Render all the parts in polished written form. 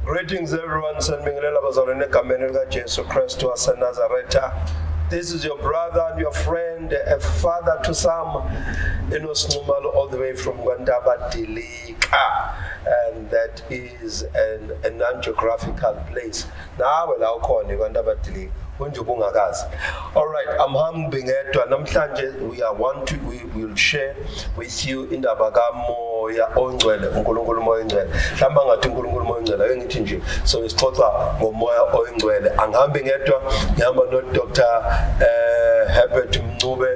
Greetings everyone, sanibingelela bazalwane egameni likaJesu Kristu waseNazaretha. This is your brother and your friend, a father to some, Enos Nxumalo, all the way from Kwantaba Dilika. And that is a non-geographical place. Nawe la ukhona eKwantaba Dilika, unje ubungakazi. All right, angihambi ngedwa namhlanje. We are want to we will share with you indaba kaMoya oNgcwele, uNkulunkulu uMoya oNgcwele. Mhlawumbe angathi uNkulunkulu uMoya oNgcwele, ake ngithi nje so sixoxa ngoMoya oNgcwele. Angihambi ngedwa, ngihamba no Dr. Herbert Mncube,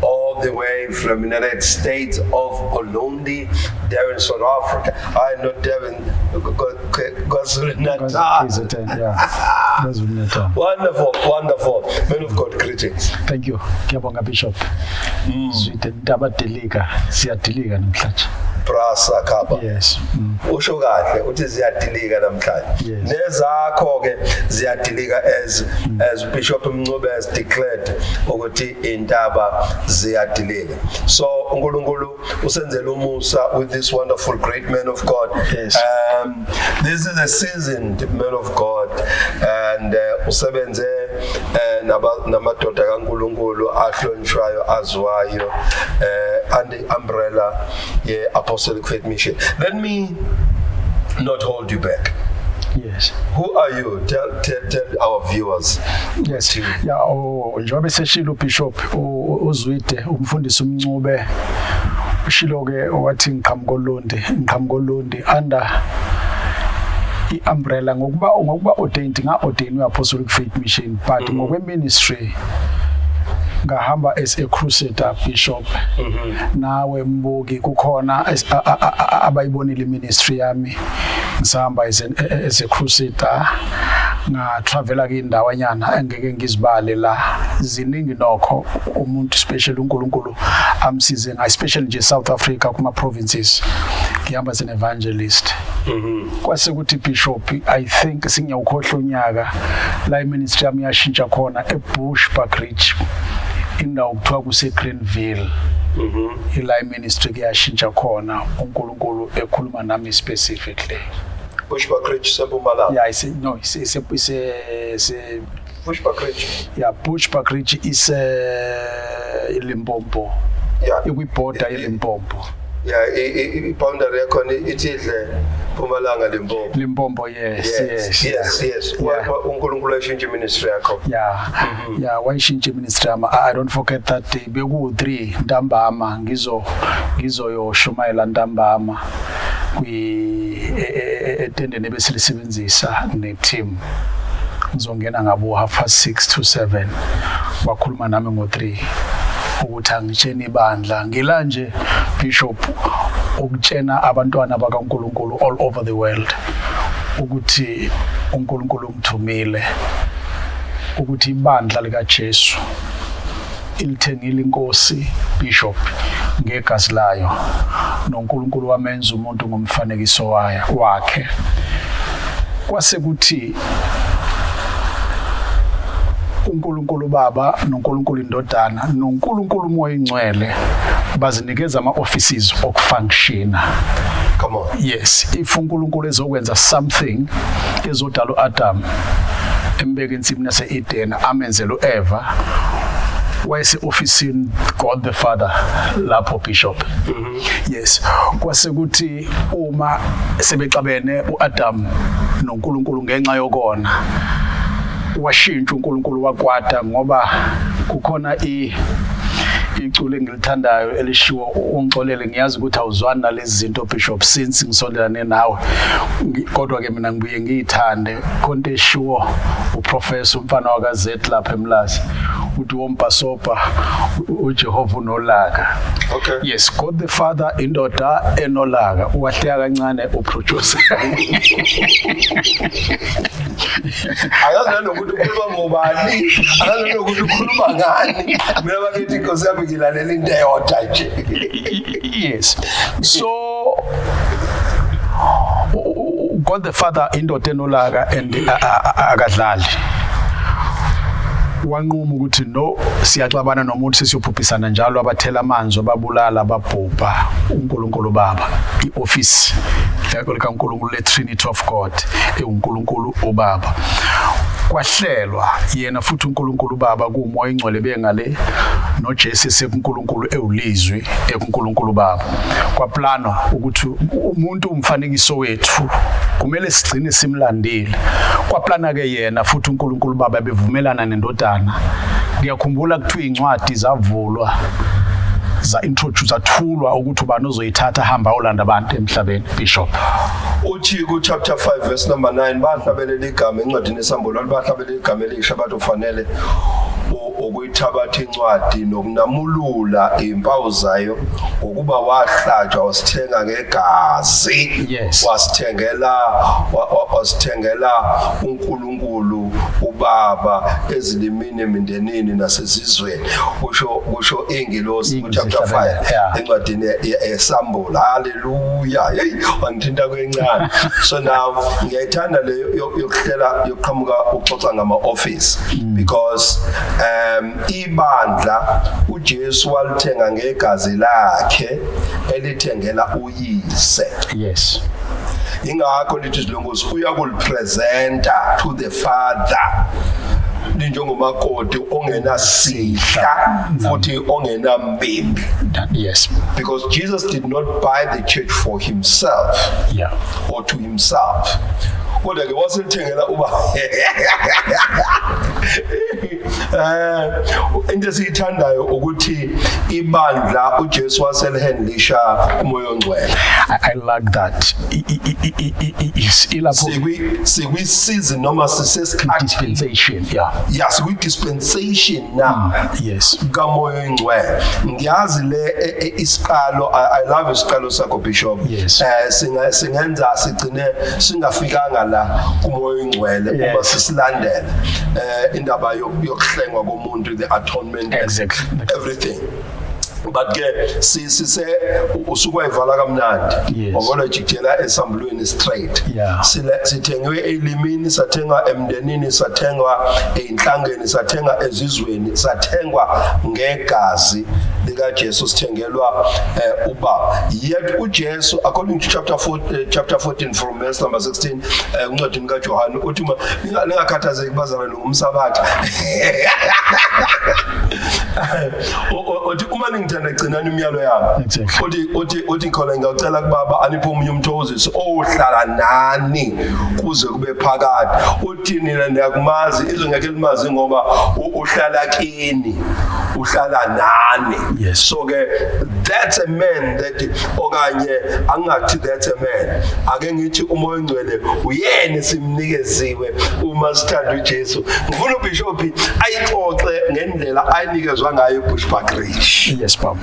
all the way from United States of Ulundi, Durban, South Africa. I know Durban, KwaZulu Natal. KZN, yeah. KwaZulu Natal. Wonderful, wonderful. Man of God, greetings. Thank you. Ngiyabonga, Bishop. Zwide, ntaba dilika, siyadilika namhlanje. Brasa Khaba. Yes. Usho kahle uthi ziyadilika namhlanje. Yes. Nezakho ke ziyadilika as Bishop Mncube has declared ukuthi intaba ziyadilika. So uNkulunkulu usenzele umusa with this wonderful great man of God. Yes. This is a seasoned man of God and usebenze namadoda kaNkulunkulu ahlonishwayo, aziwayo, under the umbrella ye Apostolic Faith Mission. Let me not hold you back. Yes. Who are you? Tell our viewers. Yes. Yeah, oh, njengoba seshilo Bishop uZwide, umfundisi uMncube ushilo ke wathi ngiqhamuka oLundi, ngiqhamuka oLundi under i-umbrella ngokuba ordained, nga-ordained Apostolic Faith Mission, but ngokwe ministry ngahamba as a crusader, Bishop. Nawe mbuki, kukhona abayibonile ministry yami ngisahamba as a crusader, nga-travela kuyindawanyana engeke ngizibale la, ziningi nokho umuntu special uNkulunkulu amsize ngayo, especially nje South Africa, kuma provinces ngihamba as an evangelist. Kwase kuthi, Bishop, I think singiyawukhohlwa unyaka la i-ministry yami yashintsha khona eBushbuckridge, indawo kuthiwa kuse Greenville, ila i-ministry kuyashintsha khona, uNkulunkulu ekhuluma nami specifically. Bushbuckridge seMpumalanga. Yeah, ise no ise ise ise ise Bushbuckridge. Yeah, Bushbuckridge ise Limpopo. Ikwi-border yeLimpopo. Yeah, i-boundary yakhona ithi idle Mpumalanga, Limpopo. Limpopo, yes. Yes. UNkulunkulu ayishintshe ministry yakho. Yeah, wayishintsha ministry yami. I don't forget that day, beku 3 ntambama, ngizoyoshumayela ntambama kwi etendeni ebesilisebenzisa ne-team. Ngizongena ngabo 6:30 to 7. Wakhuluma nami ngo-3 ukuthi angitsheni ibandla. Ngila nje, Bishop, ukutshena abantwana bakaNkulunkulu all over the world ukuthi uNkulunkulu ungithumile ukuthi ibandla likaJesu ilithengile inkosi, Bishop, ngegazi layo, noNkulunkulu wamenza umuntu ngomfanekiso wayo wakhe. Kwase kuthi uNkulunkulu Baba noNkulunkulu iNdodana noNkulunkulu uMoya Ingcwele bazinikeza ama offices okufunctiona. Come on. Yes, if uNkulunkulu ezokwenza something, ezodala uAdam, embeke ensimini yase-Eden, amenzele uEva, wayese ofisini God the Father lapho, Bishop. Yes, kwase kuthi uma sebexabene uAdam noNkulunkulu ngenxa yokona, washintsha uNkulunkulu, wakwata, ngoba kukhona iculo engilithandayo elishiwo, ungixolele, ngiyazi ukuthi awuzwani nalezi zinto, Bishop, since ngisondelane nawe. Kodwa ke mina ngibuye ngiyithande khonto eshiwo uprofessor umfana waka Z lapha eMlazi, uthi wombhasobha uJehova unolaka. Yes, God the Father indoda enolaka. Uwahleka kancane uproducer. Akazi nanokuthi ukhuluma ngobani, akazi nanokuthi ukhuluma ngani. Mina bakithi, inkosi yami, ngilalela into eyodwa nje. Yes, so God the Father indoda enolaka and akadlali. Wanquma ukuthi no, siyaxabana nomuntu, sesiyophuphisana njalo, abathela amanzi, ababulala, ababhubha. UNkulunkulu Baba, ioffice likaNkulunkulu le-Trinity of God ewuNkulunkulu uBaba, kwahlelwa yena futhi uNkulunkulu Baba kuMoya Ingcwele bengale noJesu sekuNkulunkulu ewulizwi ekuNkulunkulu Baba. Kwaplanwa ukuthi umuntu umfanekiso wethu kumele sigcine simlandile. Kwaplana ke yena futhi uNkulunkulu Baba bevumelana nendodana. Ngiyakhumbula kuthiwa incwadi zavulwa, za introduce, zathulwa ukuthi ubani ozoyithatha hamba olanda abantu emhlabeni, Bishop. Uthi ku chapter 5 verse number 9, bahlabelela igama encwadini eSambulo, bahlabelela igama elisha, bathi ufanele ukuyithabatha incwadi nokunamulula impawu zayo, ngokuba wahlatshwa, wasithenga ngegazi. Wasithengela, wasithengela uNkulunkulu uBaba ezilimini, emindenini nasezizweni, kusho ingilosi ku chapter 5 encwadini yeSambulo. Haleluya, hey, wangithinta kwencane. So now ngiyayithanda le yokuhlela yokuqhamuka uxoxa ngama office, because ibandla uJesu walithenga ngegazi lakhe elithengela uyise. Ingakho lithi izilongozi uyakulipresenta to the Father linjengomakoti ongenasihla futhi ongenambimbi. Because Jesus did not buy the church for himself or to himself, kodwa ke waselithengela uba into esiyithandayo ukuthi ibandla uJesu waselihandlisha uMoya oNgcwele. I like that. Ilapho Sikwi season noma sisesikhathi dispensation, yeah. Yeah, sikwi dispensation now kaMoya oNgcwele. Ngiyazi le isiqalo, I love isiqalo sakho, Bishop. Singenza sigcine singafikanga la kuMoya oNgcwele uma sisilandela indaba yokuhlengwa komuntu, the atonement and everything, but ke sise usukayivala kamnandi. Wabona, jikjela esambulweni straight. Sithengiwe elimini, sathenga emndenini, sathengwa einhlangeni, sathenga ezizweni, sathengwa ngegazi likaJesu, sithengelwa uBaba. Yet uJesu, according to chapter 4, chapter 14 from verse number 16, encwadini kaJohane, uthi uma ningakhathazeki bazalwane ngumsabatha, uthi uma ningithanda, gcinani imiyalo yami. Uthi khona ngiyacela kubaba aniphe omunye umthokozisi ohlala nani kuze kube phakade. Uthi nina niyakumazi, izwe ngeke limazi ngoba uhlala kini, uhlala nani. So ke that's a man that, okanye angathi that's a man, ake ngithi uMoya oNgcwele uyena simnikeziwe uma sithanda uJesu. Ngifuna uBishop ayixoxe ngendlela ayinikezwa ngayo eBushbuckridge. Yes, baba.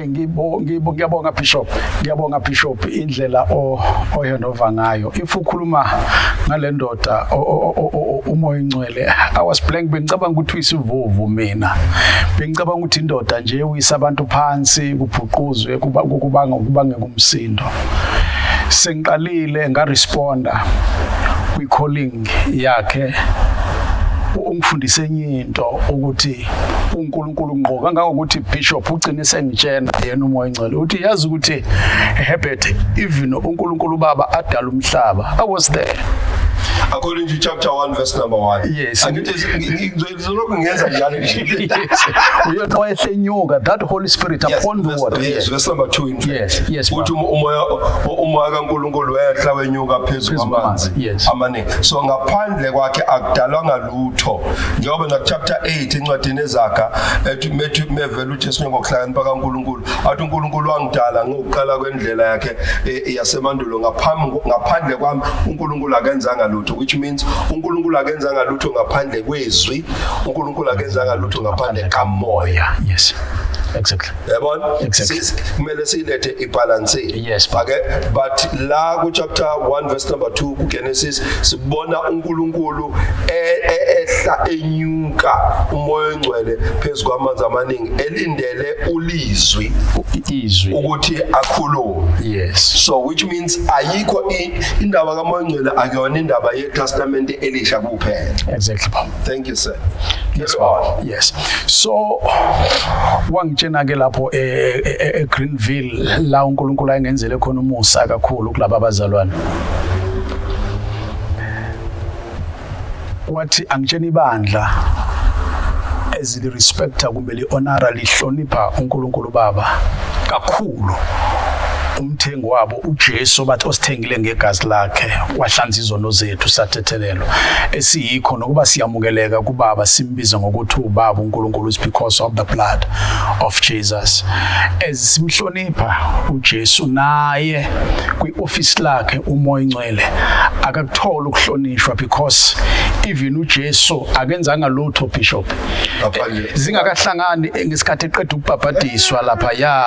Ngibo ngiyabonga, Bishop. Ngiyabonga, Bishop, indlela o ohandova ngayo. If ukhuluma ngale ndoda uMoya Ingcwele, I was blank, bengicabanga ukuthi uyisivuvu mina. Bengicabanga ukuthi indoda nje uyisa abantu phansi, kubhuquzwe, kuba kubanga kubange kumsindo. Sengiqalile ngaresponda kwi calling yakhe, ungifundise enye into ukuthi uNkulunkulu ngqo, kangangokuthi, Bishop, ugcine sengitshena yena uMoya Ingcwele, uthi yazi ukuthi Herbert, even uNkulunkulu Baba adala umhlaba, I was there. According to chapter 1 verse number 1. Yes. Angithi ngizolokhu ngenza njalo nje. Yes, uyona wayehlenyuka, that Holy Spirit upon the water. Yes, verse number 2 in fact. Yes, Uthi umoya kaNkulunkulu wehla wenyuka phezu phezu kwamanzi kwamanzi, yes. amaningi. So ngaphandle kwakhe akudalwanga lutho, njengoba na chapter 8 encwadini eZaga ethi methu mevela uJesu ngokuhlakanipha kaNkulunkulu, athi uNkulunkulu wangidala ngokuqala kwendlela yakhe yasemandulo, ngaphandle kwami uNkulunkulu akenzanga lutho, which means uNkulunkulu akenzanga lutho ngaphandle kwezwi, uNkulunkulu akenzanga lutho ngaphandle kaMoya. Yes, exactly. Yabona? Exactly. Kumele siyilethe ibalance. Ake but la ku chapter 1 verse number 2 ku Genesis sibona uNkulunkulu ehla enyuka uMoya oNgcwele phezu kwamanzi amaningi, elindele ulizwi Izwi ukuthi akhulume. So which means ayikho indaba kaMoya oNgcwele, akuyona indaba yeTestament elisha kuphela. Exactly, baba. Thank you, sir. Yes, Carry on. baba. Yes. So wangitshena ke lapho eGreenville la uNkulunkulu ayengenzele khona umusa kakhulu kulaba abazalwane. Wathi angitshena ibandla ezili respecta kumbe li honora lihlonipha uNkulunkulu Baba kakhulu, umthengi wabo uJesu, bathi osithengile ngegazi lakhe, wahlanza izono zethu, sathethelelwa, esiyikho nokuba siyamukeleka kubaba, simbize ngokuthi ubaba uNkulunkulu is because of the blood of Jesus. As simhlonipha uJesu, naye kwi-office lakhe uMoya Ingcwele akakuthola ukuhlonishwa, because even uJesu akenzanga lutho, Bishop, Ngaphandle. Zingakahlangani ngesikhathi eqeda ukubhabhadiswa lapha ya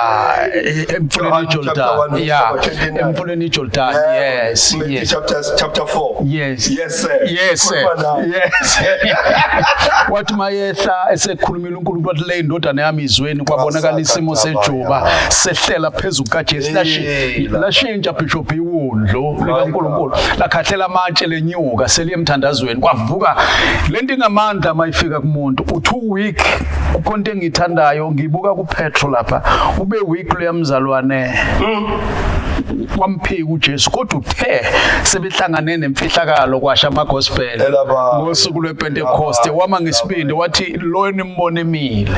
emfuleni John chapter iJordan 1 verse ya number 29. emfuleni iJordan, yes. Matthew Yes. chapter 4. Yes. Yes, sir. Yes, sir. Khuluma nawe. Yes. Wathi mayehla esekhulumile uNkulunkulu, wathi le indodana yami izweni, kwabonakala isimo sejuba sehlela phezulu kaJesu. Hey, lapha. Lashintsha, Bishop, iwundlu likaNkulunkulu lakhahlela amatshe lenyuka seliye emthandazweni, kwavuka lento ingamandla mayifika kumuntu u2 weak. Kukhona into engiyithandayo ngibuka kuPetro lapha, ube weak loyamzalwane, kwamphika uJesu, kodwa uthe sebehlangane nemfihlakalo kwasha ama-gospel Elaba. Ngosuku lwePentecost wama ngesibindi wathi lo nimbone emile,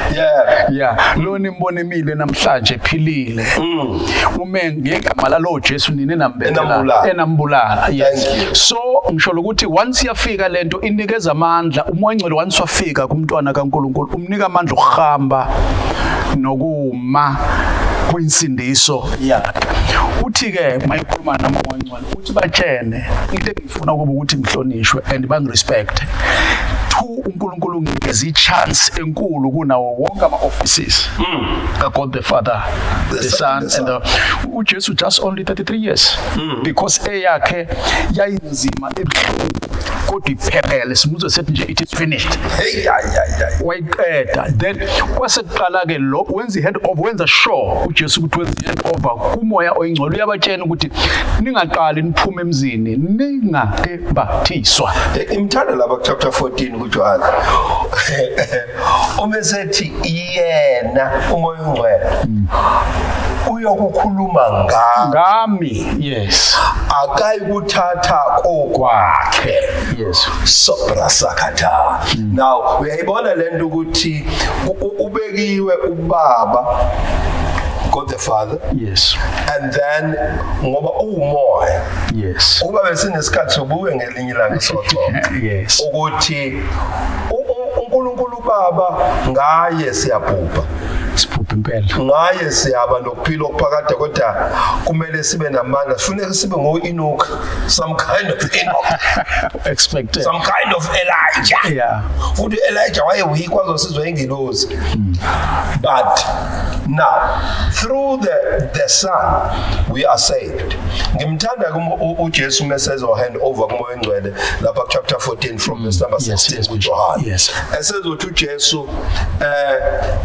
yeah, lo nimbone emile namhlanje ephilile, ume ngegama lalo Jesu nini enambethela, Enambulala. Enambulala, yes. Thank you. So ngisho ukuthi once yafika lento inikeza amandla, uMoya Ongcwele once wafika kumntwana kaNkulunkulu umnika amandla okuhamba nokuma kwinsindiso yakhe. Uthi ke mayikhuluma noMoya Ongcwele uthi batshene into engifuna kuba ukuthi ngihlonishwe and bangirespect. Two, uNkulunkulu unginikeza i-chance enkulu kunawo wonke ama-offices kaGod the Father, the Son the and the uJesu just only 33 years, because eyakhe yayinzima, ebuhlungu, kodwa iphelele. Simuzwe sethi nje it is finished. Hey, ay, ay, ay. Wayiqeda. Then kwasekuqala ke lo wenza i-hand over, wenza sure uJesu ukuthi wenza i-hand over kuMoya Oyingcwele. Uyabatshena ukuthi ningaqali niphume emzini ningakembathiswa. Imthanda lapha ku chapter 14 kuJohn. Uma esethi yena uMoya Ongcwele uyokukhuluma nga Ngami, yes. Akayi kuthatha kokwakhe. Yes. Sobra sakatha. Now uyayibona lento ukuthi ubekiwe ubaba, God the Father, and then ngoba uwumoya, ukuba besinesikhathi sobuke ngelinye ilanga soxoxa ukuthi uNkulunkulu Baba ngaye siyabhubha. Siphupha impela. Ngaye siyaba nokuphila okuphakade, kodwa kumele sibe namandla, sifuneka sibe ngo-Enoch, some kind of Enoch, expected, some kind of Elijah. Futhi Elijah waye-weak, wazosizwa ingilosi, but now through the Son we are saved. Ngimthanda uJesu mesezo hand over kuMoya Ongcwele lapha ku chapter 14 from verse number 16 kuJohn. Esezothi uJesu,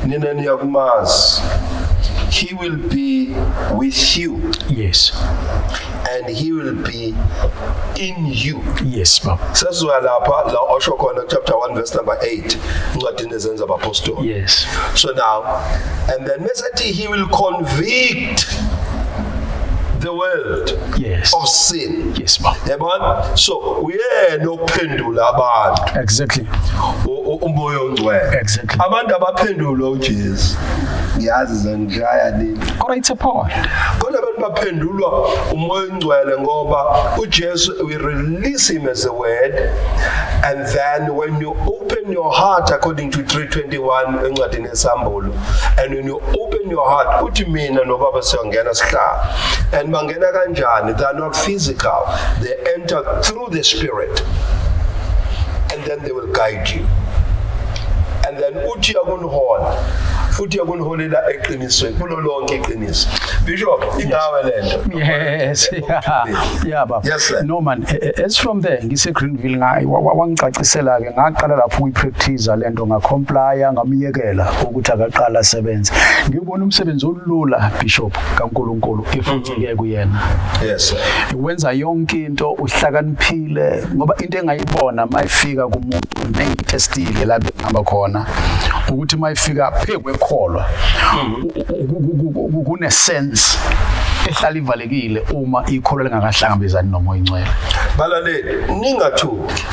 nina niyakumazi, he will be with you and he will be in you. Yes, baba. Sesizoya lapha la osho khona chapter 1 verse number 8 incwadini ezenza abapostoli. So now and then mesethi he will convict the world of sin. Yes, baba. Yabona, so uyena okuphendula abantu, uMoya Ongcwele. Abantu abaphendulwa uJesu, ngiyazi zangishaya nini. Kodwa it's a point. Kodwa abantu baphendulwa uMoya Ongcwele, ngoba uJesu, we release him as a word, and then when you open your heart according to 321 encwadini yesambulo, and when you open your heart, uthi mina nobaba siyongena sihlala. And bangena kanjani? They are not physical, they enter through the Spirit, and then they will guide you, and then uthi yakunihola Futhi yakuniholela eqinisweni, kulo lonke iqiniso. Bishop, ingawe lento. Yes, yeah, baba. Yes, sir. No man, as from there ngise Greenville nga wangicacisela ke, ngaqala lapho ukuyipractice lento, ngacomply, ngamiyekela ukuthi akaqala asebenze. Ngibona umsebenzi olula, Bishop, kaNkuluNkulu if uncike kuyena. Yes sir. Wenza yonke into, uhlakaniphile, ngoba into engayibona mayifika kumuntu nengitestile la behamba khona ukuthi mayifika phekwekholwa kune sense ehlala ivalekile uma ikholwa lingakahlangabezani noMoya Ingcwele. Balaleli, ningathuki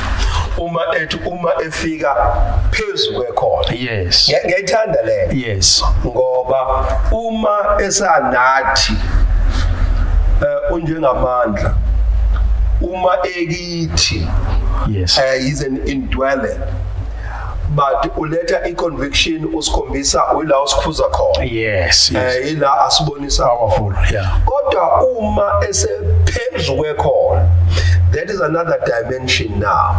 uma ethi uma efika phezu kwekhona. Ngiyayithanda le. Ngoba uma esanathi unjengamandla, uma ekithi is an indwelling, but uletha i-conviction, usikhombisa uyila usikhuza khona. Ila asibonisa. Powerful, yeah. Kodwa uma esephezu kwekhona, that is another dimension now,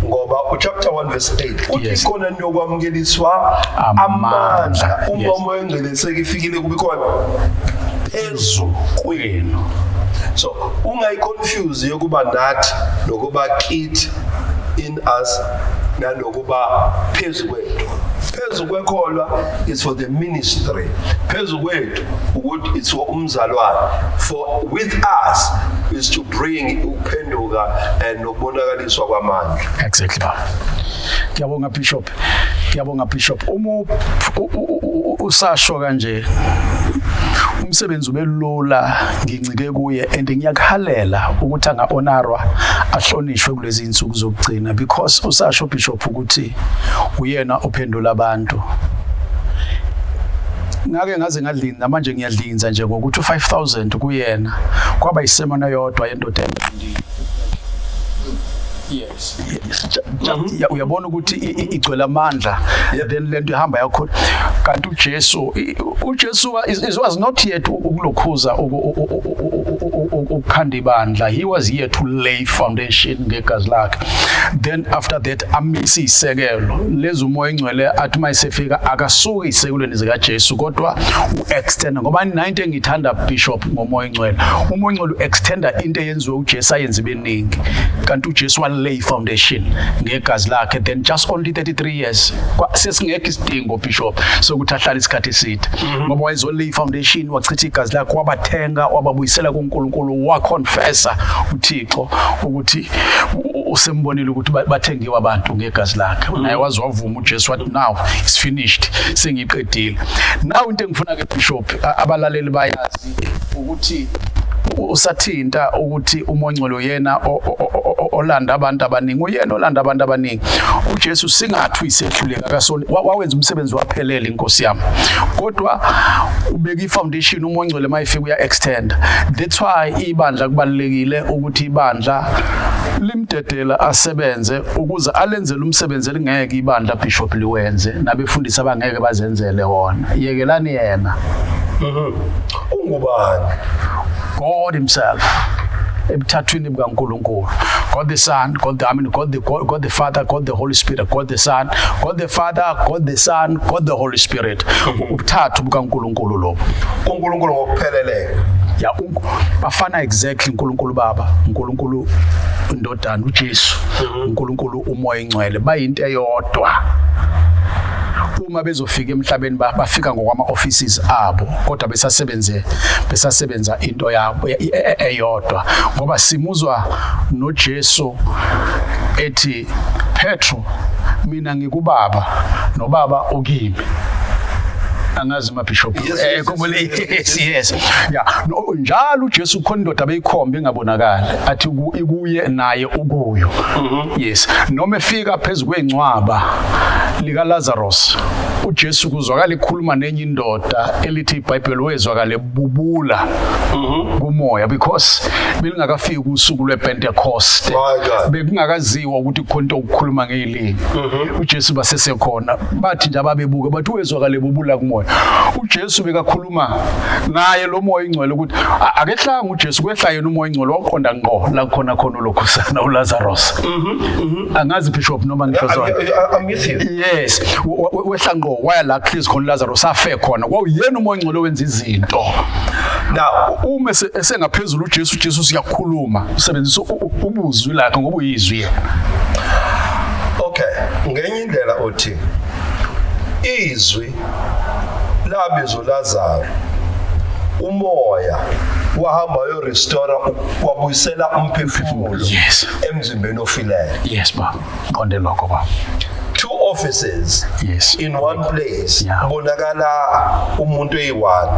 ngoba uchapter 1 verse 8 uthi khona niyokwamukeliswa amandla. Amandla uma uMoya oNgcwele sekufikile kubi khona phezu kwenu. So ungayiconfuse yokuba nathi nokuba kithi, in us, nanokuba phezu kwethu. Phezu kwekholwa is for the ministry, phezu kwethu ukuthi it's for umzalwane, for with us is to bring ukuphenduka and nokubonakaliswa kwamandla. Exactly, baba. Ngiyabonga, Bishop. Ngiyabonga, Bishop. Uma usasho kanje, umsebenzi ubelula, ngincike kuye and ngiyakuhalela ukuthi anga-honorwa, ahlonishwe kulezi insuku zokugcina, because usasho, Bishop, ukuthi uyena ophendula abantu. Ngake ngaze ngadlinza, manje ngiyadlinza nje ngokuthi u5000 kuyena kwaba isemona yodwa yendoda. Yes. Uyabona ukuthi igcwele amandla, then lento ihamba yakho. Kanti uJesu uJesu was not here to ukulokhuza ukukhanda ibandla. He was here to lay foundation ngegazi lakhe, then after that amise isekelo lezi. UMoya Ingcwele athi mayesefika akasuki isekelweni zikaJesu, kodwa uextend, ngoba nayinto engithanda, Bishop, ngoMoya Ingcwele, uMoya Ingcwele uextenda into eyenziwe uJesu, ayenze beningi. Kanti uJesu wa lay foundation ngegazi lakhe, then just only 33 years. Sesingekho isidingo, Bishop, sokuthi ahlale isikhathi eside, ngoba wayezolay foundation, wachitha igazi lakhe, wabathenga, wababuyisela kuNkulunkulu, waconfessa uThixo ukuthi usembonile ukuthi bathengiwe abantu ngegazi lakhe. Naye waze wavuma uJesu, wathi, "Now it's finished, sengiqedile." Now into engifuna ke, Bishop, abalaleli bayazi ukuthi usathinta ukuthi uMoya Ongcwele uyena olanda abantu abaningi, uyena olanda abantu abaningi. uJesu singathi uyisehluleka akasoni, wawenza umsebenzi waphelela, inkosi yami, kodwa ubeka ifoundation. UMoya Ongcwele mayifika uya extend. That's why ibandla kubalekile ukuthi ibandla limdedela asebenze ukuze alenzele umsebenzi elingeke ibandla, Bishop, liwenze, nabefundisi abangeke bazenzele wona. Yekelani yena. Ungubani? God himself ebuthathwini bukaNkuluNkulu: God the Son, God the, I mean, God the Father, God the Holy Spirit, God the Son, God the Father, God the Son, God the Holy Spirit. Ubuthathu bukaNkuluNkulu lobo. uNkulunkulu ngokupheleleyo. Ya, bafana exactly. uNkulunkulu Baba, uNkulunkulu Indodana uJesu, uNkulunkulu uMoya Ingcwele, bayinto eyodwa. Uma bezofika emhlabeni bafika ngokwama offices abo, kodwa besasebenze, besasebenza into yabo eyodwa, ngoba simuzwa noJesu ethi, "Petro, mina ngikubaba nobaba ukimi." Angazi ma, Bishop. Yes, yeah, no, njalo uJesu khona indoda beyikhomba ingabonakali, athi ikuye naye ukuyo. Yes, noma efika phezulu kwencwaba lika Lazarus, uJesu kuzwakala ikhuluma nenye indoda elithi iBhayibheli wezwakala ebubula kumoya, because belingakafiki usuku lwePentecost. My God. Bekungakaziwa ukuthi kukhona into ukukhuluma ngezilimi. uJesu basesekhona, bathi nje ababebuka bathi wezwakala ebubula kumoya. uJesu bekakhuluma naye lo Moya Ingcwele ukuthi akehlanga uJesu, kwehla yena uMoya Ingcwele, waqonda ngqo la khona khona ulokhusana uLazarus. Angazi, Bishop, noma ngisho zona. I'm with you. Yes, wehla ngqo waya la kuhlezi khona uLazarus, afe khona. Kwawuyena uMoya oNgcwele owenza izinto. Now, uma esengaphezulu uJesu, uJesu siyakhuluma, usebenzisa ubuzwi lakhe ngoba uyizwi yena. Okay, ngenye indlela uthi izwi labizwa uLazaro, umoya wahamba wayorestore, wabuyisela umphefumulo emzimbeni ofileyo. Yes baba, qonde lokho baba. Two offices in one place. Bonakala umuntu eyi-one.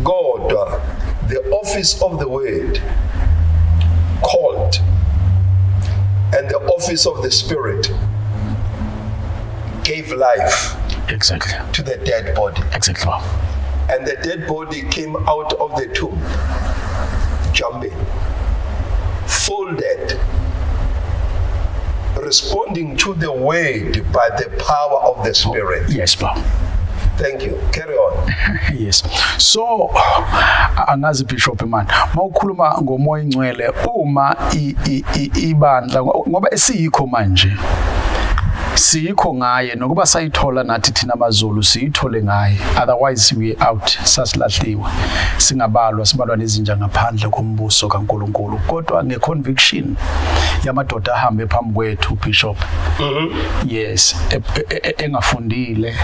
Kodwa the office of the word called and the office of the spirit gave life to the dead body. Exactly baba. And the dead body came out of the tomb, jumping, folded, responding to the word by the power of the spirit. Yes baba. Thank you. Carry on. Yes. So angazi Bishop man, mawukhuluma ngoMoya Ingcwele, uma ibandla, ngoba esiyikho manje siyikho ngaye, nokuba sayithola nathi thina amaZulu siyithole ngaye, otherwise we out, sasilahliwe, singabalwa, sibalwa nezinja ngaphandle kombuso kaNkuluNkulu. Kodwa ngeconviction yamadoda ahambe phambi kwethu Bishop, yes, engafundile,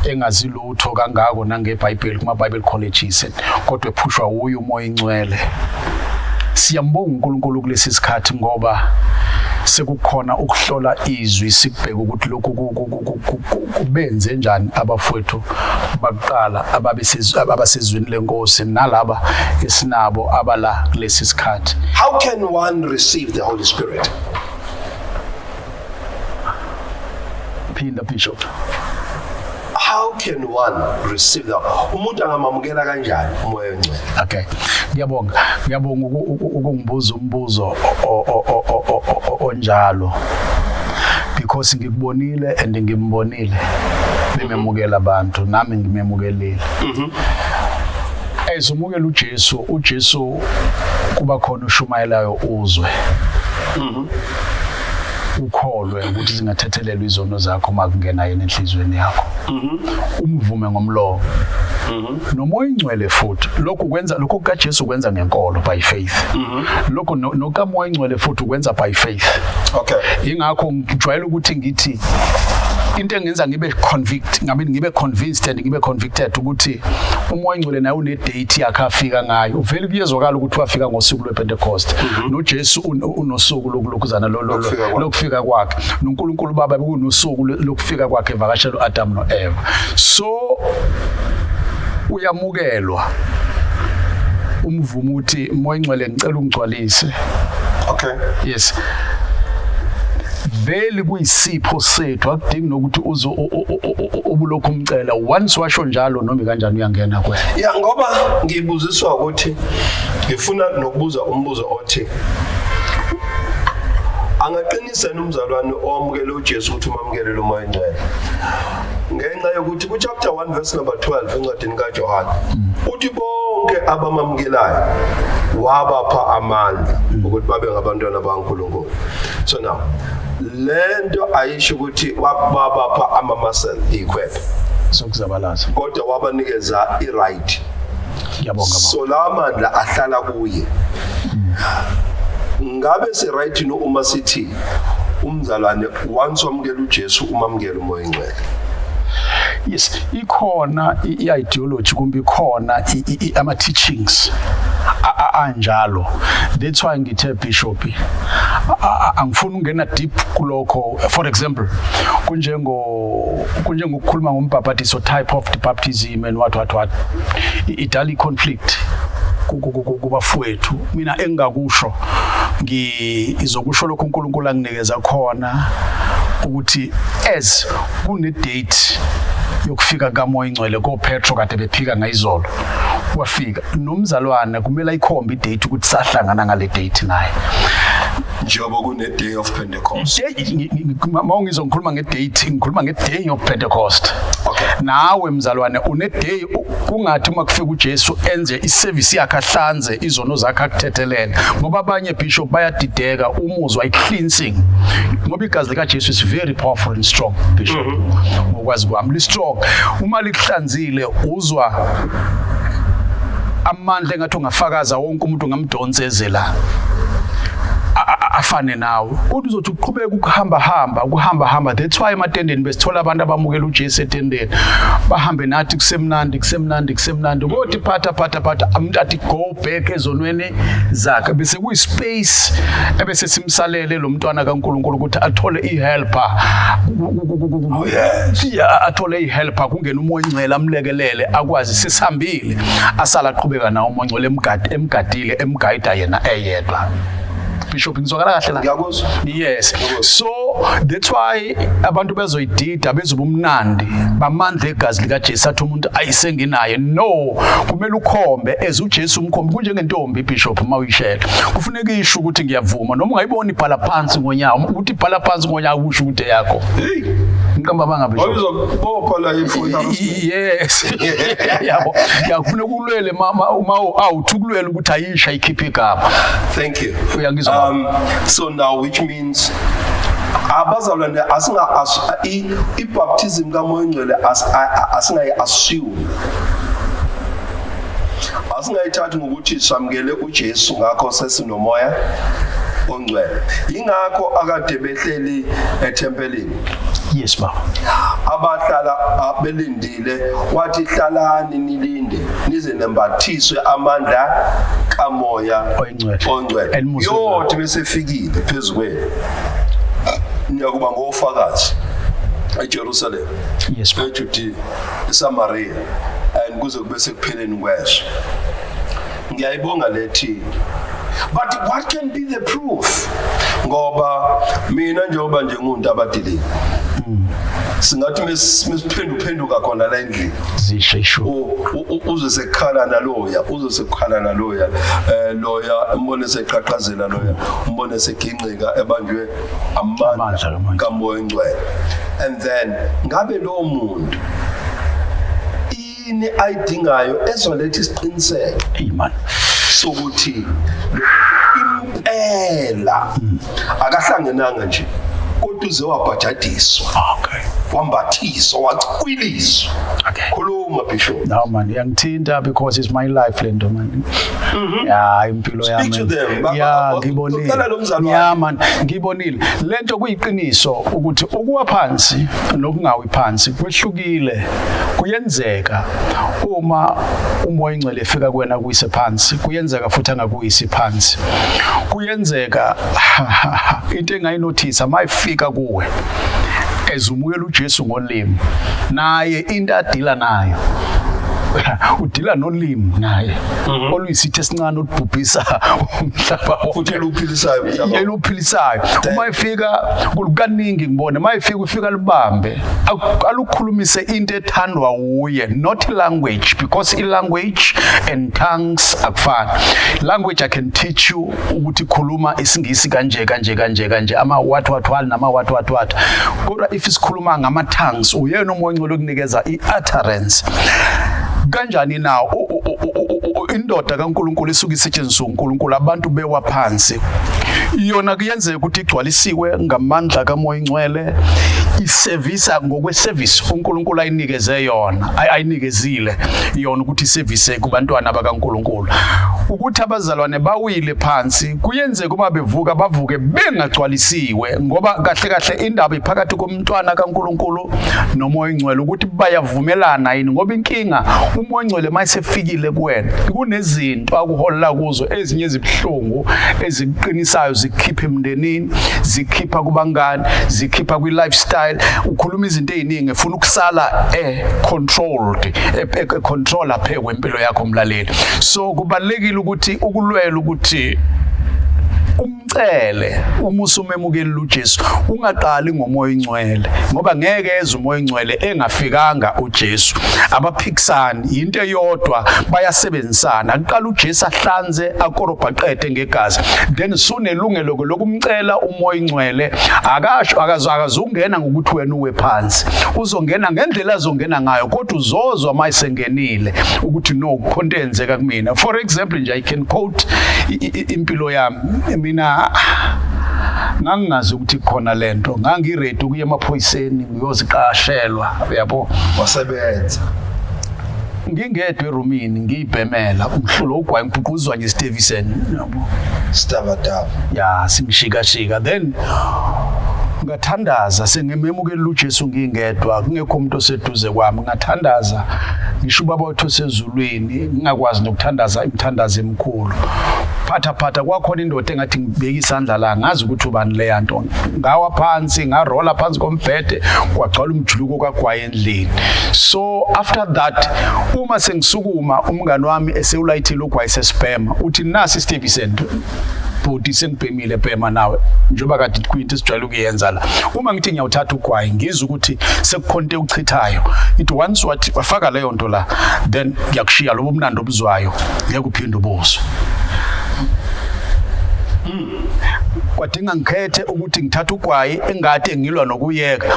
engazi lutho kangako nangeBhayibheli kuma Bible colleges, kodwa ephushwa uyo uMoya Ingcwele. Siyambonga uNkulunkulu kulesi sikhathi ngoba sekukhona ukuhlola izwi, sikubheka ukuthi lokhu kubenze njani abafowethu bakuqala ababesezwini lenkosi nalaba esinabo abala kulesi sikhathi. How can one receive the Holy Spirit? Phinda Bishop. How can one receive the, umuntu angamamukela kanjani uMoya oNgcwele? Okay. Ngiyabonga. Ngiyabonga ukungibuza umbuzo onjalo. Because ngikubonile and ngimbonile bememukela abantu, nami ngimemukelile. Ezumukela uJesu, uJesu kuba khona ushumayelayo uzwe. Ukholwe ukuthi zingathethelelwa izono zakho makungena yena enhliziyweni yakho. Umvume ngomlomo. NoMoya Ingcwele futhi lokhu kwenza, lokhu kaJesu kwenza ngenkolo, by faith. Lokho nokaMoya Ingcwele futhi ukwenza by faith. Ingakho ngijwayele ukuthi ngithi into engenza ngibe convict, ngabe ngibe convinced and ngibe convicted ukuthi uMoya Ingcwele naye une date yakhe afika ngayo. Uvele kuyezwakala ukuthi wafika ngosuku lwePentecost. NoJesu unosuku lokulokhuzana lokufika kwakhe. NoNkulunkulu Baba bekunosuku lokufika kwakhe evakashela uAdam noEva. So uyamukelwa umvumo uthi Moya Ingcwele ngicela ungigcwalise. Yes. Vele kuyisipho sethu, akudingi nokuthi uze ubulokhu umcela. Once washo njalo noma kanjani uyangena kuwena. Ya, ngoba ngibuziswa ukuthi ngifuna nokubuza umbuzo othi angaqinisa umzalwane owamukele uJesu ukuthi umamukele lo Moya Ingcwele, ngenxa yokuthi ku chapter 1 verse number 12 encwadini kaJohane uthi bonke abamamukelayo wabapha amandla ukuthi babe ngabantwana bakaNkulunkulu. So now lento ayisho ukuthi wabapha ama-muscle, ikhwepha sokuzabalaza, kodwa wabanikeza i-right. Ngiyabonga baba. So la mandla ahlala kuye. Ngabe si right no uma sithi umzalwane once wamukela uJesu umamukela uMoya Ingcwele? Yes, ikhona i-ideology kumbe ikhona ama teachings anjalo. That's why ngithe Bishop angifuni ukungena deep kulokho. For example, kunjengokukhuluma ngombhabhadiso, type of the baptism and what what what, idala i-conflict kubafowethu. Mina engingakusho, ngizokusho lokho uNkulunkulu anginikeza khona, ukuthi as kune date yokufika kaMoya Ingcwele koPetro kade bephika ngayizolo, wafika nomzalwane, kumele ayikhombe idate ukuthi sahlangana ngale date naye. Njengoba kune day of Pentecost. Uma ngizwa ngikhuluma nge-date, ngikhuluma nge-day of Pentecost. Okay. Nawe mzalwane une-day, kungathi uma kufika uJesu enze iservice yakhe, ahlanze izono zakhe, akuthethelele, ngoba abanye, bishop, bayadideka umuzwa i-cleansing, ngoba igazi likaJesu is very powerful and strong, bishop. Ngokwazi kwami li-strong. Uma likuhlanzile uzwa amandla engathi ungafakaza, wonke umuntu ungamdonsa la afane nawe. Kodwa uzothi uqhubeka ukuhamba hamba, ukuhamba hamba. That's why ematendeni besithola abantu abamukela uJesu etendeni, bahambe nathi, kusemnandi, kusemnandi, kusemnandi, kodwa iphatha phatha phatha, umuntu athi go back ezonweni zakhe, bese kuyi-space ebese simsalele lo mntwana kaNkulunkulu ukuthi athole i-helper. Oh yes. Yeah, athole i-helper, kungena umoya ongcwele amlekelele, akwazi sesihambile, asala aqhubeka nawo umoya ongcwele emgadile, emgayida yena eyedwa. Bishop, ngizwakala kahle la? Ngiyakuzwa. Yes. So that's why abantu bezoyidida, bezoba umnandi bamandla egazi likaJesu, athi umuntu ayisenginaye. No, kumele ukhombe as uJesu umkhombe. Kunjengentombi, bishop, mawuyishela kufuneka isho ukuthi ngiyavuma, noma ungayiboni ibhala phansi ngonyawo, ukuthi ibhala phansi ngonyawo kusho ukuthi eyakho. Hey. Ngiqamba banga, bishop? Awuzokubopha la ifoni. Yes, yabo, yakufuneka ulwele mama, uma awuthi ukulwela ukuthi ayisha ikhiphe igama. Thank you. Uyangizwa? So now, which means abazalwane asinga i-baptism kaMoya Ongcwele asingayi assume, asingayithathi ngokuthi samukele uJesu ngakho sesinomoya ongcwele. Ingakho akade behleli ethempelini Yes, baba. abahlala belindile, wathi hlalani nilinde nize nembathiswe amandla kaMoya Oyingcwele. Ongcwele. Elimuzwe. Yothi bese fikile phezu kwenu, niyakuba ngofakazi eJerusalem, Yes, baba. eJudea, eSamaria and kuze kube sekupheleni kwezwe. Ngiyayibonga lethi, but what can be the proof? Ngoba mina njengoba nje ngumuntu abadilile, singathi mesiphenduphenduka khona la endlini, Zisho isho. Uze sekukhala naloya, uze sekukhala naloya, loya umbone seqhaqhazela, loya umbone seginqika, ebanjwe amandla Amandla kaMoya. kaMoya Ongcwele. And then ngabe lo muntu yini ayidingayo ezoletha isiqiniseko Hey man. Sokuthi impela akahlangenanga nje, kodwa uze wabhajadiswa, wambathiswa, wacwiliswa? Khuluma, bishop. No man, iyangithinta because it's my life le nto man. Ya, impilo yami. Speak to them. Ya, ngibonile. Ucela lo mzalwane. Ya man, ngibonile. Lento kuyiqiniso ukuthi ukuwa phansi nokungawi phansi kwehlukile. Kuyenzeka uma umoya ingcwele efika kuwena kuyise phansi, kuyenzeka futhi angakuyisi phansi. Kuyenzeka into engayinothisa mayifika kuwe ezumukela uJesu ngolimi, naye into adila nayo, udila nolimi naye oluyisitho esincane olubhubhisa umhlaba wonke. Futhi eluphilisayo umhlaba. Eluphilisayo. Uma efika, kaningi ngibone uma efika, ufika libambe, alukhulumise into ethandwa uye, not language, because i-language and tongues akufani. Language, I can teach you ukuthi khuluma isiNgisi kanje kanje kanje kanje, ama what what what nama what what what, kodwa if isikhuluma ngama tongues, uyena umoya ongcwele ukunikeza i-utterance kanjani na? Indoda kaNkuluNkulu isuke isetshenziswa uNkulunkulu, abantu bewa phansi, yona kuyenzeka ukuthi igcwalisiwe ngamandla kaMoya Ingcwele, isevisa ngokweservice uNkulunkulu ayinikeze yona, ayinikezile yona ukuthi isevise kubantwana bakaNkulunkulu. Ukuthi abazalwane bawile phansi, kuyenzeka uma bevuka bavuke bengagcwalisiwe, ngoba kahle kahle indaba iphakathi komntwana kaNkulunkulu noMoya Ingcwele, ukuthi bayavumelana yini. Ngoba inkinga, uMoya Ingcwele mayesefikile kuwena, kunezinto akuholela kuzo, ezinye ezibuhlungu, ezikuqinisayo, zikukhipha emndenini, zikhipha kubangani, zikhipha kwi-lifestyle. Ukhuluma izinto ey'ningi, efuna ukusala controlled, controller phe kwempilo yakho, mlaleli. So kubalulekile ukuthi ukulwela ukuthi Umcele uma usumemukela uJesu, ungaqali ngomoya ingcwele, ngoba ngeke eze umoya ingcwele engafikanga uJesu. Abaphikisani, into eyodwa, bayasebenzisana. Kuqala uJesu ahlanze akorobha qede ngegazi, then sunelungelo lokumcela umoya ingcwele. Akasho akazungena ngokuthi wena uwe phansi, uzongena ngendlela azongena ngayo, kodwa uzozwa mayisengenile ukuthi no, kukhona eyenzeka kumina. For example nje, I can quote impilo yami. Mina ngangingazi ukuthi khona lento, ngangiready ukuya emaphoyiseni ngiyoziqashelwa, uyabo. Wasebenza. Ngingedwa erumini ngiyibhemela umhlulo ugwayi, ngibhuquzwa nje Stevenson, yabo. Stabadaba. Ya, singishikashika, then ngathandaza sengimemukela uJesu ngingedwa, kungekho umuntu oseduze kwami. Ngathandaza ngisho, ubaba wethu osezulwini, ngingakwazi nokuthandaza imithandazo emikhulu. Phatha phatha, kwakhona indoda engathi ngibeka isandla la, ngazi ukuthi ubani leya nto. Ngawa phansi, ngarola phansi kombhede, kwagcwala umjuluko kagwayi endlini. So after that, uma sengisukuma, umngani wami esewulayithile ugwayi, sesibhema, uthi nasi Stevenson, bhuti, sengibhemile, bhema nawe, njengoba kade kuyinto esijwayele ukuyenza la. Uma ngithi ngiyawuthatha ugwayi, ngizwe ukuthi sekukhona into ewuchithayo. Ithi once wathi wafaka leyo nto la, then ngiyakushiya lobo mnandi obuzwayo, ngeke uphinde ubuzwe. Kwadinga ngikhethe ukuthi ngithatha ugwayi engade ngilwa nokuyeka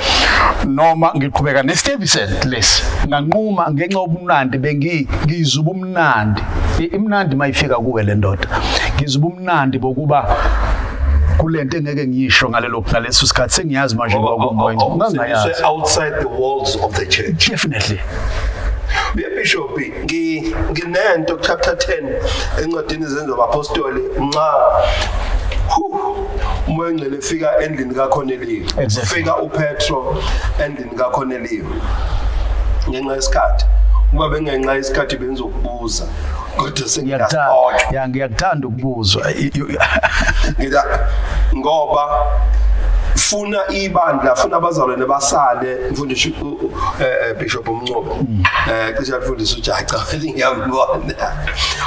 noma ngiqhubeka ne-Stuyvesant lesi. Nganquma ngenxa yobumnandi, bengi ngizwa ubumnandi. Imnandi mayifika kuwe le ndoda. Ngizwa ubumnandi bokuba kulento engeke ngiyisho ngalelo ngaleso sikhathi. Sengiyazi manje ngoba kumoya ngangayazi. Outside the walls of the church. Definitely. Bishop, nginento chapter 10 encwadini zenzo abapostoli, nxa umoya ongcwele efika endlini kaCornelio. Fika uPetro endlini kaCornelio. Ngenxa yesikhathi, uma bengenxa yesikhathi benzokubuza, kodwa sengiyaxoxa. Ya, ngiyakuthanda ukubuzwa. Ngida ngoba funa ibandla, funa abazalwane basale, mfundisi Bishop Umncobo, cishe mfundisi uJaca, ngiyambona,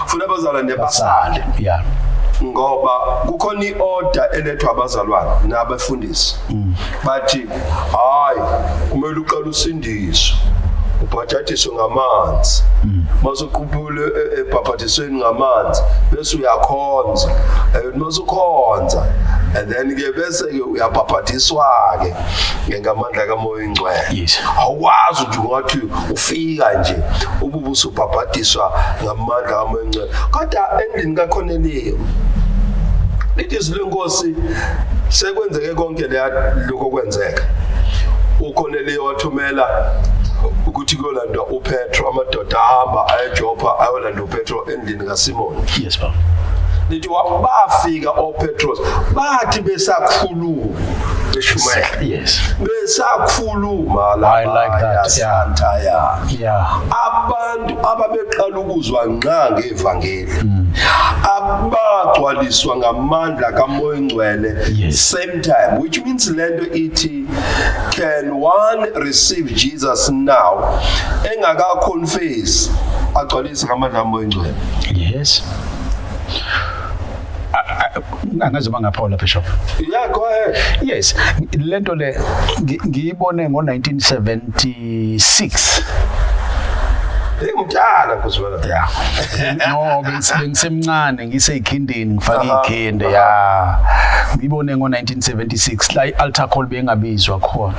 funa abazalwane basale ngoba kukhona iorder elethwa abazalwane nabafundisi, bathi hayi, kumele uqale usindiswe, ubhajadiswe ngamanzi, masuqhuphule ebhabhadisweni ngamanzi, bese uyakhonza, masukhonza and then ke bese ke uyabhabhadiswa ke ngamandla kaMoya Ingcwele. Awukwazi nje ungathi ufika nje ububu usubhabhadiswa ngamandla kaMoya Ingcwele. Kodwa endlini kaCornelio, lithi izwi lenkosi, sekwenzeke konke leya lokho kwenzeka, uCornelio wathumela ukuthi kuyolandwa uPetro. Amadoda ahamba ayeJopha ayolanda uPetro endlini kaSimon. Yes, baba. Lithi bafika oPetros, bathi besakhuluma, beshumayela, besakhuluma. I like that, yeah. Santa ya abantu ababeqala ukuzwa nqa ngevangeli, abagcwaliswa ngamandla kaMoya Ingcwele same time, which means lento ithi, can one receive Jesus now engaka confess, agcwalise ngamandla kaMoya Ingcwele? Yes. Angazi uma ngaphola, Bishop. Yeah, go ahead. Yes, lento le ngiyibone ngo-1976. Ngimdala kuzwela. Yeah. No, bengisemncane, ngiseyikhindeni, ngifake ikhinde, ya. Ngibone ngo-1976 la i-altar call bengabizwa khona.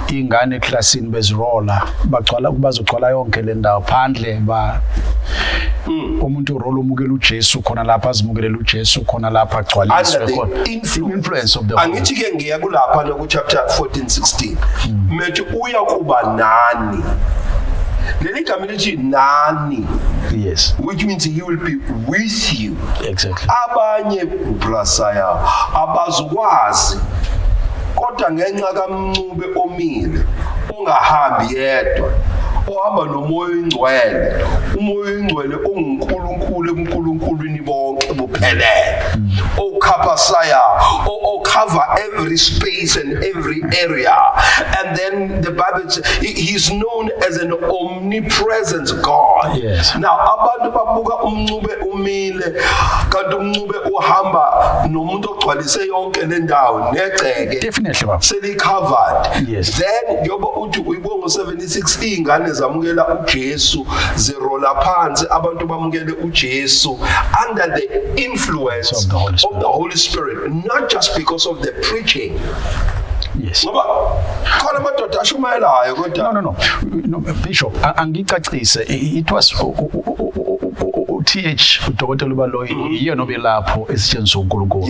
Ingane eklasini bezirola, bagcwala, bazogcwala yonke le ndawo phandle, ba umuntu urola, umukela uJesu khona lapha, azimukelele uJesu khona lapha, agcwaliswe Under the khona. influence, Influence of the Holy. Angithi ke ngiya kulapha no chapter 14 16, methi uya kuba nani, leli gama lithi nani, which means he will be with you. Abanye brasaya abazukwazi, kodwa ngenxa kaMncube omile, ongahambi yedwa, ohamba nomoya oyingcwele, umoya oyingcwele onguNkulunkulu ebuNkulunkulwini bonke buphelele. Okapasaya, o cover every space and every area. And then the Bible says he's known as an omnipresent God. Now abantu babuka umncube umile, kanti umncube uhamba nomuntu ogcwalise yonke le ndawo negceke. Definitely, baba. Seli-covered. Then njengoba uthi uyibonga ngo-76, iy'ngane zamukela uJesu, zirola phansi, abantu bamukele uJesu under the influence of the Holy Spirit. Of the Holy Spirit, not just because of the preaching, ngoba khona amadoda ashumayelayo, kodwa No, Bishop, angicacise. It was TH, udokotela uBaloyi, yena obelapho esetshenziswa uNkulunkulu.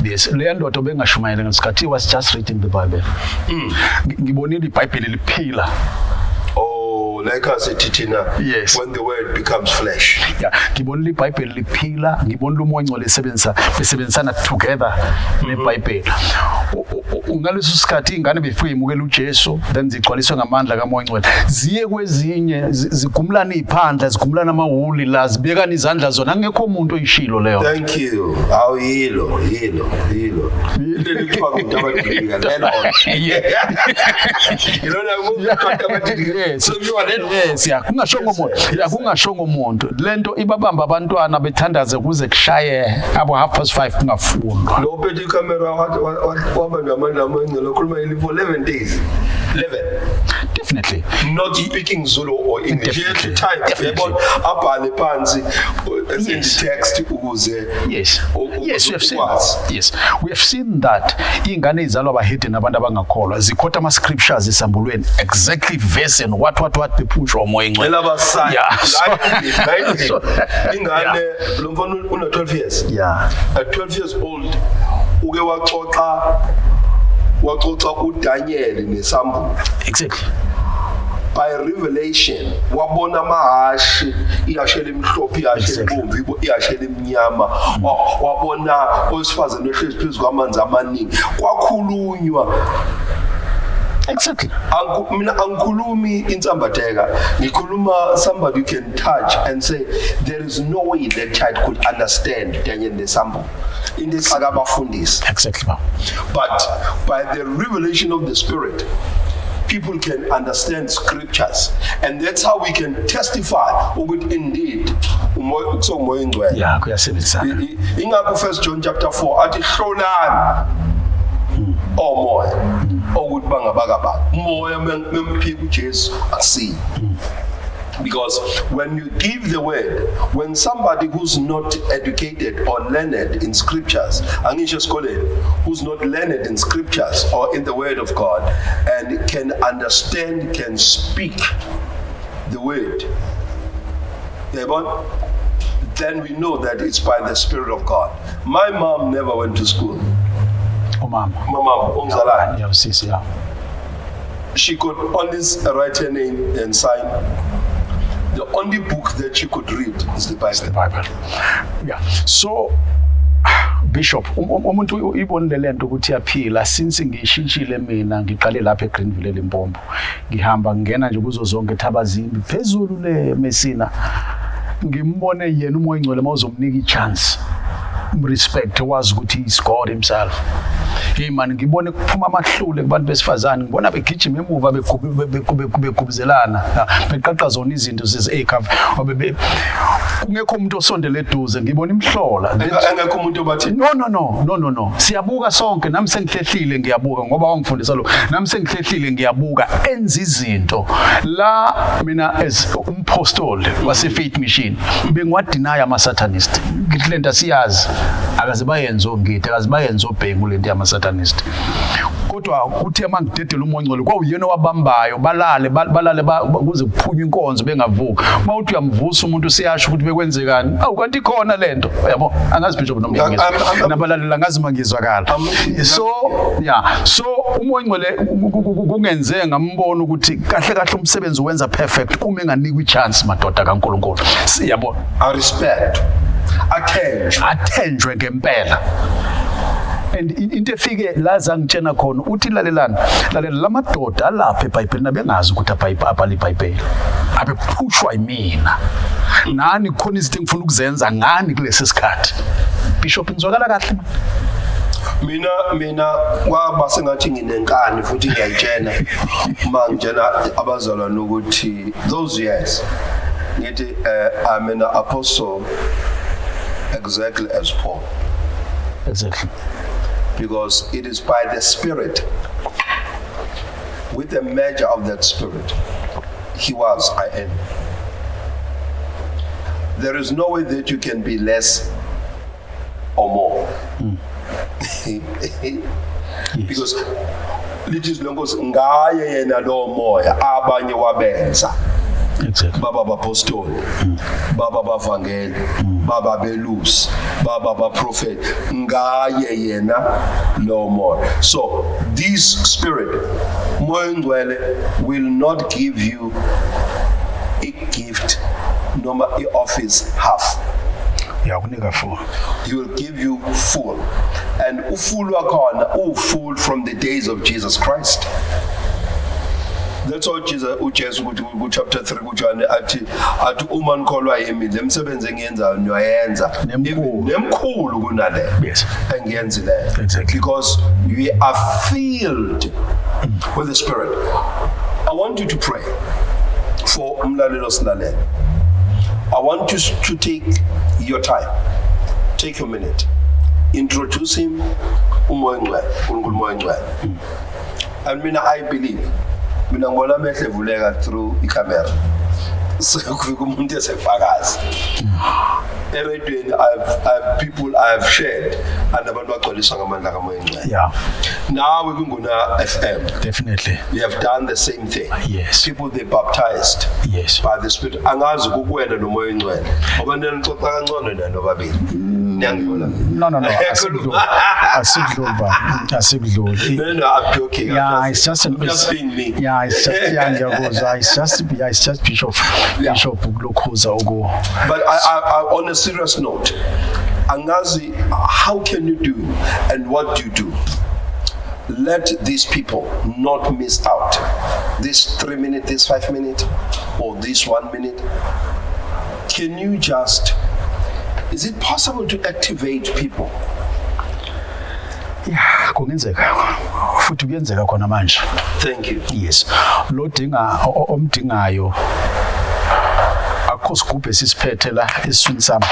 Yes, leya ndoda obengashumayela ngesikhathi, he was just reading the Bible. Ngibonile iBhayibheli liphila. Oh, like asithi thina, when the word becomes flesh. Yeah, ngibonile iBhayibheli liphila, ngibonile uMoya oNgcwele esebenzisa, besebenzisana together neBhayibheli. Ngaleso sikhathi ingane befike imukela uJesu, then zigcwaliswe ngamandla kaMoya oNgcwele, ziye kwezinye zigumulana iziphandla, zigumulana amahuli la, zibekana izandla zona, angekho umuntu oyishilo leyo. Thank you. Awu, yilo yilo yilo leli kuthiwa nguNtabadilika lelo. Yilona kuthiwa Ntabadilika. Sekuthiwa lelo. Yes, ya, kungashongo umuntu, ya, kungashongo umuntu. Lento ibabamba abantwana bethandaze kuze kushaye abo 5:30, kungafundwa. Lo ophethe ikhamera waba namandla amangcele, okhuluma yini for 11 days, 11, not speaking Zulu or English. He had to type. Definitely. Yabona, abhale phansi esend text ukuze Yes, we have seen. ukwazi. Yes, we have seen that ingane izalwa abahedeni, abantu abangakholwa, zikhotha ama scriptures esambulweni, exactly verse and what what what, bephushwa uMoya oNgcwele. Elabaside. Lightly ingane, lo mfana una 12 years. At 12 years old uke waxoxa uDaniel nesambulo. By revelation wabona amahashi, ihashe elimhlophe, ihashe elibomvu, ihashe elimnyama. Wabona owesifazane ohlezi phezu kwamanzi amaningi, kwakhulunywa. Mina angikhulumi insambatheka, ngikhuluma somebody you can touch and say there is no way that child could understand Daniel nesambulo, into exaka abafundisi. Exactly, baba. But by the revelation of the Spirit, people can understand scriptures, and that's how we can testify ukuthi indeed umoya kusomoya oNgcwele. Yeah, kuyasebenzisana. Ingakho First John chapter 4 athi hlolani omoya ukuthi bangabakabani, umoya memphika uJesu akusiyi. Because when you give the word, when somebody who's not educated or learned in scriptures, angisho esikoleni, who's not learned in scriptures or in the word of God, and can understand, can speak the word, yabona, then we know that it's by the Spirit of God. My mom never went to school. Umama? My mom, ongizalayo. Yeah, usisi, yeah. She could only write her name and sign. The only book that she could read is the Bible. The Bible. Yeah. So Bishop, umuntu ibonile lento ukuthi iyaphila. Since ngishintshile mina, ngiqale lapha eGreenville, eLimpopo, ngihamba ngingena nje kuzo zonke Thabazimbi, phezulu le Messina, ngimbone yena uMoya oNgcwele. Mawuzomnika i-chance, respect, wazi ukuthi is God himself. Hey man, ngibone kuphuma amahlule kubantu besifazane, ngibona begijima emuva, begubuzelana, beqaqa zona izinto zezi-cover, kungekho umuntu osondele eduze, ngibona imhlola. Engekho umuntu obathi No, no, no, no, no, no, siyabuka sonke. Nami sengihlehlile, ngiyabuka, ngoba wangifundisa lo. Nami sengihlehlile, ngiyabuka enza izinto la. Mina as umpostoli wase Faith Mission bengiwadeny ama satanist, ngithi lento asiyazi, akaze bayenze ongidi, akaze bayenze obhengu lento yama satanist. Kodwa kuthe mangidedela uMoya oNgcwele, kwawuyena owabambayo, balale balale kuze kuphunywe inkonzo, bengavuki. Mawuthi uyamvusa umuntu, siyasho ukuthi bekwenzekani. Awu, kanti ikhona lento, yabo. Angazi, Bishop, noma ngiyangizwa nabalalela, angazi mangizwakala. So yeah, so uMoya oNgcwele kungenze ngambona ukuthi kahle kahle umsebenzi wenza perfect uma enganikwa i-chance, madoda kaNkulunkulu, siyabona. I respect, athenjwe. Athenjwe ngempela. And into efike la zangitshena khona, uthi lalelani, lalela, lamadoda alapha eBhayibhelini abengazi ukuthi abhala iBhayibheli, abephushwa yimina nani. Khona izinto engifuna ukuzenza ngani kulesi sikhathi. Bishop, ngizwakala kahle man? Mina kwaba sengathi nginenkani futhi ngiyayitshena uma ngitshena abazalwane ukuthi those years ngithi I'm an apostle exactly as Paul, because it is by the Spirit, with the measure of that Spirit, he was, I am. There is no way that you can be less or more. Because lithi izwi lenkosi ngaye yena lo moya abanye wabenza baba bapostoli, baba bavangeli, baba belusi, baba baprofeti, ngaye yena lo moya. So this Spirit, Moya Ngcwele, will not give you a gift noma i-office half. Yakunika full. He will give you full, and ufull wakhona ufull from the days of Jesus Christ. That's all Jesus, uJesu ukuthi ku chapter 3 kuJohn athi uma nikholwa yimi, le misebenzi engiyenzayo niyayenza. Nemkhulu. Nemkhulu kunale engiyenzileyo. Because we are filled with the Spirit. I want you to pray for umlalelo silalela. I want you to take your time, take your minute, introduce him, uMoya Ngcwele, uNkulunkulu Moya Ngcwele. And mina I believe, mina ngibona amehlo evuleka through icamera, sekufika umuntu esefakazi eredweni. I've people I've shared and abantu bagcwaliswa ngamandla kaMoya Ngcwele. Nawe kwiNguna FM, we have done the same thing. People, they baptized by the Spirit. Angazi kukuwena noMoya Ngcwele ngoba nixoxa kancane nina nobabili, niyangidlula. No, asikudluli, asikudluli ba, asikudluli. No, I'm joking. I'm It's just an I'm just being me. Yeah, it's just, yeah, ngiyakuzwa. It's just bishop bishop ukulokhuza uku But I, on a serious note, angazi, how can you do and what do you do? Let these people not miss out. This 3 minute, this 5 minute, or this 1 minute. Can you just, is it possible to activate people? Yeah, kungenzeka futhi kuyenzeka khona manje. Thank you. Yes, lo dinga omdingayo, akukho sigubhu esisiphethe la esiswini sami.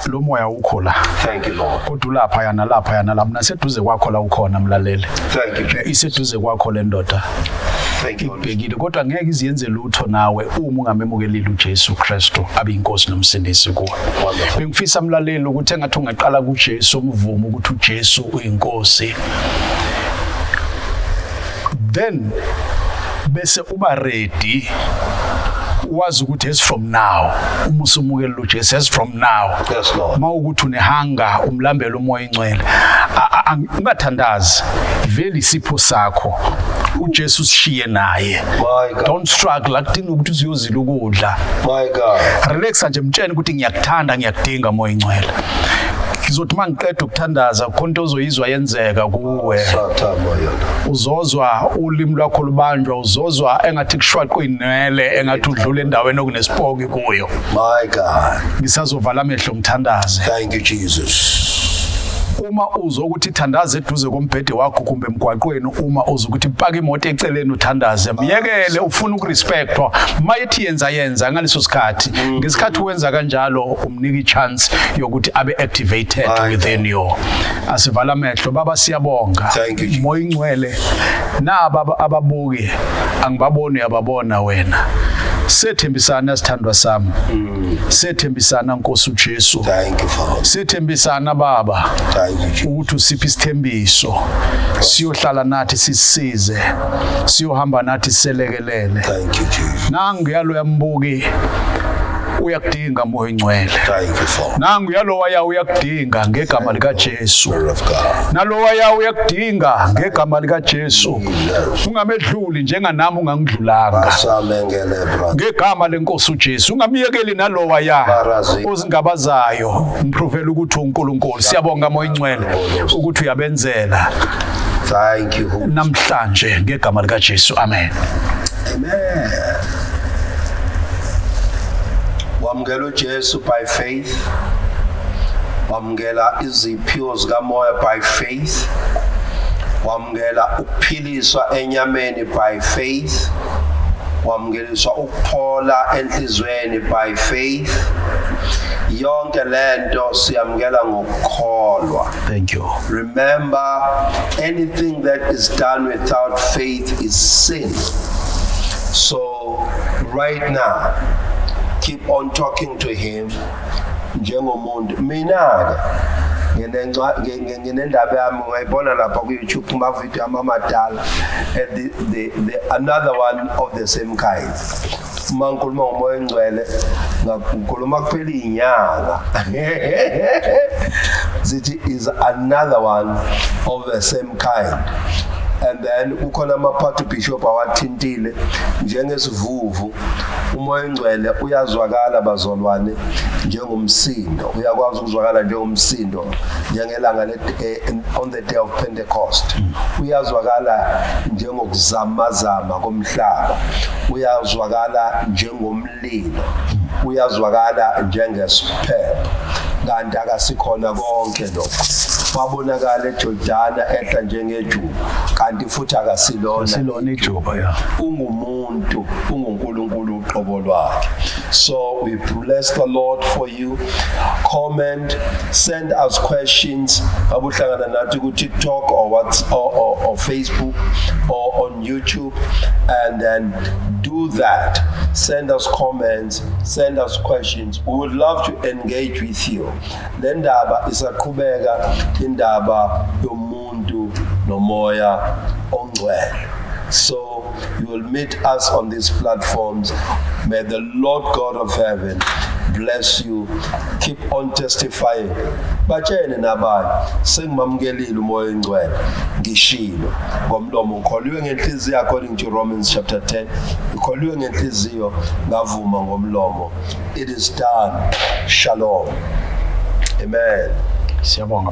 Lo moya ukho la. Thank you, Lord. Kodwa ulapha yana, lapha yana, lapha naseduze kwakho la ukhona, mlaleli. Thank you, Jesus. Iseduze kwakho le ndoda. Thank you, Holy Spirit. Ibhekile, kodwa ngeke iziyenze lutho nawe uma ungamemukelile uJesu Kristu abe inkosi nomsindisi kuwe. Wonderful. Bengifisa, mlaleli, ukuthi engathi ungaqala kuJesu, umvumo ukuthi uJesu uyinkosi, then bese uba ready, wazi ukuthi as from now, uma usumukela uJesu, as from now, Yes, Lord. mawukuthi unehunger, umlambela uMoya Ingcwele, ungathandazi vele, isipho sakho uJesu sishiye naye. My God. Don't struggle, akudingi ukuthi uzuyozila ukudla. My God. Relaxa nje, mtshene ukuthi ngiyakuthanda, ngiyakudinga, Moya Ingcwele. Ngizothi mangiqeda ukuthandaza, khona into ozoyizwa yenzeka kuwe. Satha moya. Uzozwa ulimi lwakho lubanjwa, uzozwa engathi kushwaqwa inwele, engathi udlula endaweni okunesipoki kuyo. My God. Ngisazovala amehlo ngithandaze. Thank you, Jesus. Uma uzwa ukuthi thandaza eduze kombhede wakho kumbe emgwaqweni, uma uzwa ukuthi paka imoto eceleni uthandaze, myekele, ufuna ukurespectwa. Mayethi yenza, yenza ngaleso sikhathi. Ngesikhathi wenza kanjalo, umnika i-chance yokuthi abe activated My within you. Asivala amehlo. Baba, siyabonga. Thank you, Jesus. Moya Ingcwele, naba ababuki angibaboni, uyababona wena. Sethembisana, sithandwa sami, sethembisana, Nkosi uJesu. Thank you, Father. Sethembisana, Baba, Thank you, Jesus. ukuthi usiphe isithembiso, siyohlala nathi, sisize, siyohamba nathi, selekelele. Thank you, Jesus. Nangu yalo yambuki uyakudinga, Moya Ingcwele. Thank you, Father. Nangu yalowaya uyakudinga ngegama likaJesu. Spirit of God. Nalowaya uyakudinga ngegama likaJesu. Ungamedluli njenganami ungangidlulanga. Basamengele, brother. Ngegama lenkosi uJesu, ungamyekeli nalowaya Barazi. ozingabazayo, mprovela ukuthi uNkulunkulu. Siyabonga, Moya Ingcwele, ukuthi uyabenzela Thank you. Holy namhlanje ngegama likaJesu, amen. Amen. Wamukela uJesu by faith. Wamukela iziphiwo zikamoya by faith. Wamukela ukuphiliswa enyameni by faith. Wamukeliswa ukuphola enhlizweni by faith. Yonke lento siyamukela ngokukholwa. Thank you. Remember, anything that is done without faith is sin. So right now, keep on talking to him njengomuntu. Mina ke nginendaba yami, ungayibona lapha ku YouTube kuma video ami amadala, the another one of the same kind. Uma ngikhuluma ngoMoya oNgcwele, ngakhuluma kuphela inyanga, zithi is another one of the same kind. And then kukhona amaphathi bishop awathintile njengesivuvu. UMoya oNgcwele uyazwakala, bazalwane, njengomsindo. Uyakwazi ukuzwakala njengomsindo, njengelanga on the day of Pentecost. Uyazwakala njengokuzamazama komhlaba, uyazwakala njengomlilo, uyazwakala njengesiphepho, kanti akasikhona konke lokho. Wabonakala eJordana ehla njengejuba, kanti futhi akasilona Silona ijuba, ya. Ungumuntu, unguNkulunkulu uqobo lwakhe. So we bless the Lord for you. Comment, send us questions. Ngabe uhlangana nathi ku TikTok or what or Facebook or on YouTube, and then do that. Send us comments, send us questions. We would love to engage with you. Le ndaba isaqhubeka, indaba yomuntu noMoya oNgcwele. So you will meet us on these platforms. May the Lord God of heaven bless you. Keep on testifying. Batshene nabanye, "Sengimamukelile uMoya oNgcwele. Ngishilo ngomlomo, ngikholiwe ngenhliziyo," according to Romans chapter 10. Ngikholiwe ngenhliziyo, ngavuma ngomlomo. It is done. Shalom. Amen. Siyabonga.